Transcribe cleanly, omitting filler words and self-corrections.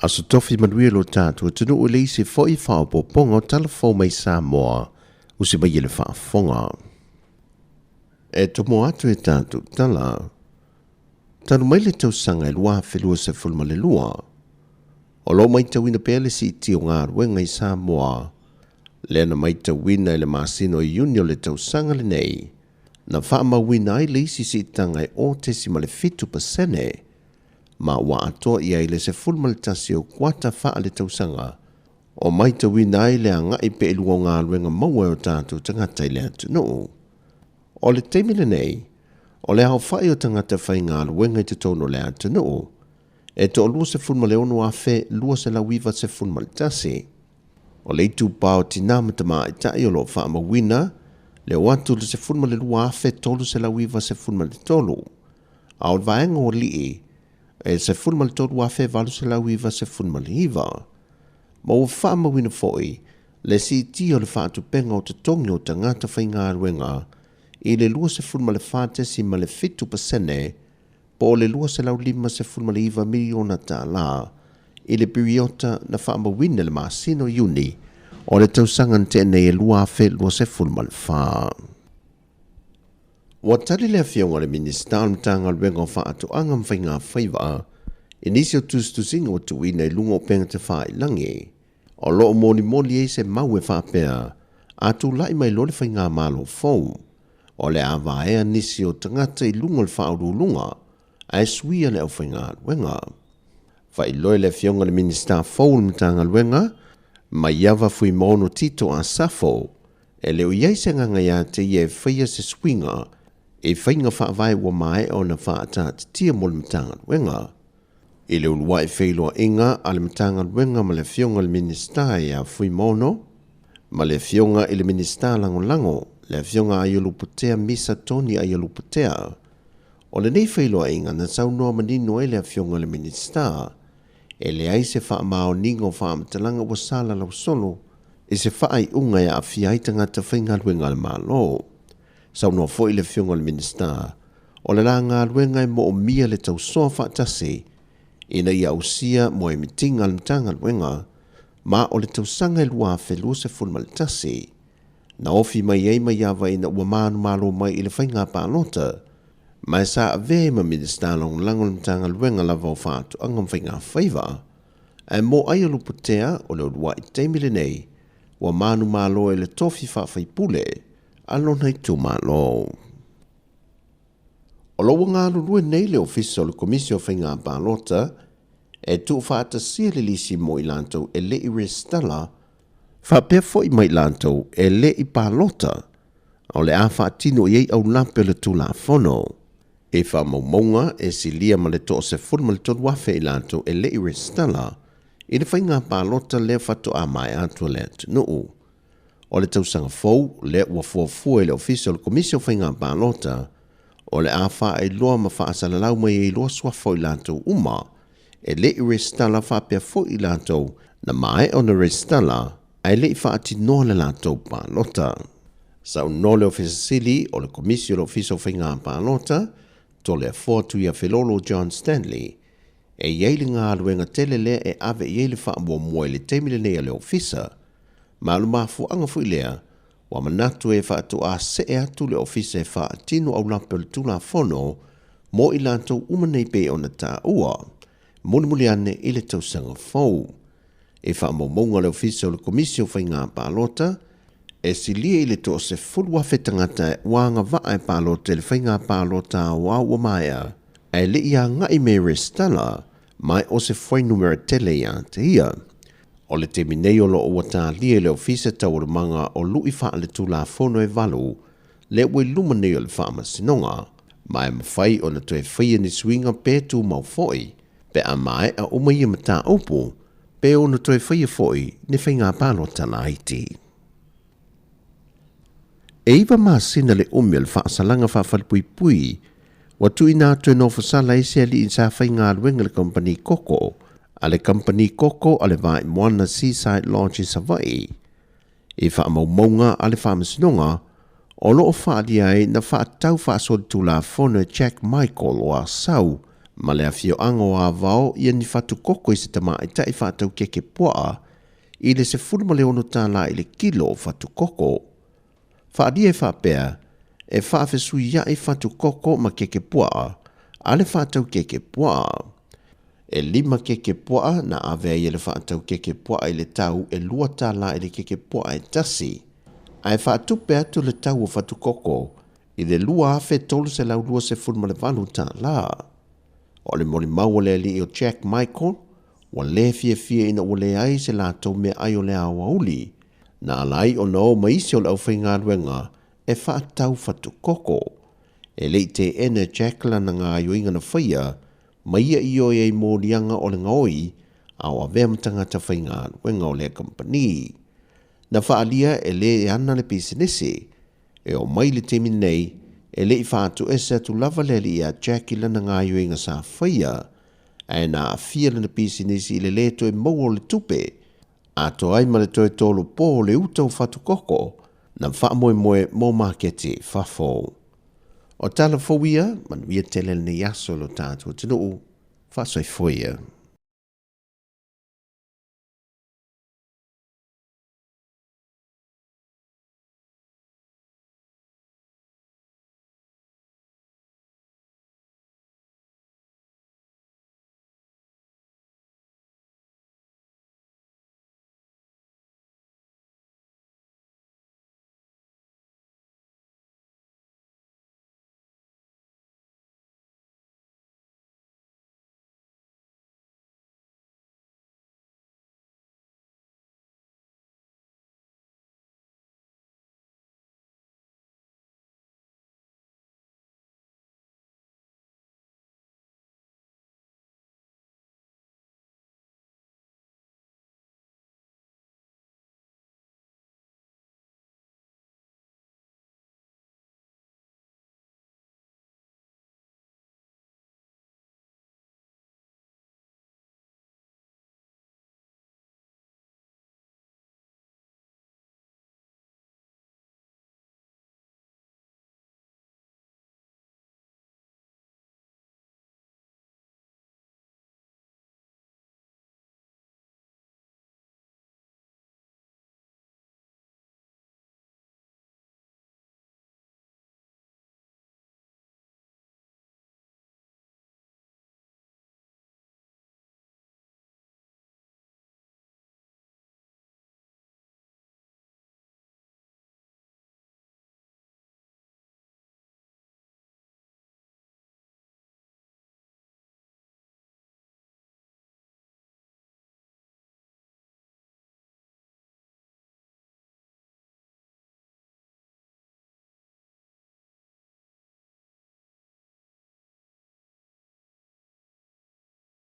Aso Tofi manuia lo tatou atunuu i le isi foi faaopoopoga o Tala Fou mai Samoa usi mai i le faafofoga. E tomo atu e tatou tala, talu mai le tausaga e 2022, o lo o matauina pea le siitia o galuega i Samoa, lea na matauina i le masina o Iuni o le tausaga lenei, na faamauina ai le isi siitaga e 0.7%, ma ua atoa i ai le 11 o kuata faaletausaga o matauina ai le agai pea i luga o galuega maua e o tatou tagata i le atunuu. O le taimi lenei, o le aofai o tagata faigaluega i totonu o le atunuu e 26,291. O le itupa o tinā ma tamaitai o lo o faamauina le oo atu i le 12,393, a o le vaega o alii e 13,899. Ma ua faamauina foi le siitia o le faatupega o totogi o tagata faigaluega i le 24.7% po o le $259 miliona tala i le piriota na faamauina i le masina o Iuni o le tausaga na tea nei e 2024. Ua tali le Afioga i le Minisita o le Matagaluega o Faatoaga ma Faiga Faiva i nisi o tusitusiga ua tuuina i luga o upega tafailagi o lo o molimoli ai se mau e faapea a tulai mai loa le faigamalo fou o le a vaea nisi o tagata i luga o le faauluuluga ae suia le aufaigaluega. Faailoa e le Afioga i le Minisita fou o le Matagaluega, Maiava Fuimaono Tito Asafo, e le o i ai se agaga ia te ia e faia se suiga i faiga faavae ua maea ona faataatitia mo le Matagaluega. I le uluai feiloaiga a le Matagaluega ma le Afioga i le Minisita ia Fuimaono ma le Afioga i le Minisita Lagolago, le Afioga Aiolupotea Misa Tony Aiolupotea, o lenei feiloaiga na saunoa manino ai le Afioga i le Minisita e leai se faamaoniga o faamatalaga ua salalausolo i se faaiuga e aafia ai tagata faigaluega a le Malo. Saunoa foi le Afioga i le Minisita o le la galuega e moomia le tausoa faatasi ina ia ausia moemitiga a le Matagaluega ma o le tausaga e 2021 na ofi mai ai Maiava ina ua manumalo mai i le faiga palota, ma e sa avea ai ma Minisita Lagolago o le Matagaluega lava o Faatoaga ma Faiga Faiva, ae mo Aiolupotea o le uluai taimi lenei ua manumalo i le tofi faafaipule a lona itumalo. O lo o ua galulue nei le Ofisa o le Komisi o Faiga Palota e tuufaatasia le lisi mo i latou e le i resitala, faapea foi ma i latou e le i palota, a o le a faatino i ai aulape o le Tulafono. I faamaumauga e silia ma le 13,000 i latou e le i resitala i le faiga palota lea faatoa maea atu a le atunuu. O le tausaga fou lea ua fuafua e le Ofisa o le Komisi o Faiga Palota, o le a faailoa ma faasalalau mai ai loa suafa o i latou uma e le i resitala faapea foi i latou na maea ona resitala ae le i faatinoa le latou palota. Saunoa le Ofisa Sili o le Komisi o le Ofisa o Faiga Palota, Toleafoa Tuiafelolo John Stanley, e i ai le galuega tele lea e ave i ai le faamuamua i le taimi lenei a le Ofisa, ma o le mafuaaga foi lea ua manatu e faatoa see atu le Ofisa e faatino aulape o le Tulafono mo i latou uma nei pei ona taua mulimuli ane i le tausaga fou. I faamaumauga a le Ofisa o le Komisi o Faiga Palota, e silia i le 10,000 tagata ua agavaa e palota i le faiga palota aoao ua maea, ae le i agai me resitala ma o se fuainumera tele ia te ia. O le taimi nei o lo o ua talia i le Ofisa taualumaga o lui faaletulafono e valu lea ua i luma nei o le Faamasinoga, ma e mafai ona toe faia ni suiga pe tumau foi pe a maea uma ia mataupu pe ono toe faia foi ni faiga palota laiti. E 9 masina le umi o le faasalaga faafalepuipui ua tuuina atu e nofosala ai se alii sa faigaluega i le kamupani koko a le kamupani koko a le Vaimoana Seaside Lodge i Savaii i faamaumauga a le Faamasinoga o lo o faaalia ai na faatatau faasolitulafono e Jack Michael o Asau ma le afioaga o Avao ia ni fatu koko i se tamaitai faatau keke puaa i le $16 i le kilo o fatu koko. Faaalia e faapea, e faafesuiaʻi fatu koko ma keke puaa a le faatau keke puaa. E lima keke puaa na ave ai e le faatau keke puaa i le tau e $2 i le keke puaa e tasi, ae faatupe atu le tau o fatu koko i le $2,328. O le molimau a le alii o Jack Michael, ua lē fiafia ina ua leai se latou meaai o le aoauli, na ala ai ona o ma isi o le aufaigaluega e faatau fatu koko. E le i teena e Jack lana gaoioiga na faia, ma ia ioe ai moliaga o le gaoi a o avea ma tagata faigaluega o lea kamupani. Na faaalia e lē ana le pisinisi. E oo mai i le taimi nei, e le i faatuese atu lava le alii ia Jack i lana gaoioiga sa faia, ae na aafia lana pisinisi i le lē toe maua o le tupe, atoa ai ma le toe tolopo o le uta o fatu koko na faamoemoe mo maketi i fafo. O tala fou ia, manuia tele lenei aso i lo tatou atunuu. Faasoifua ia.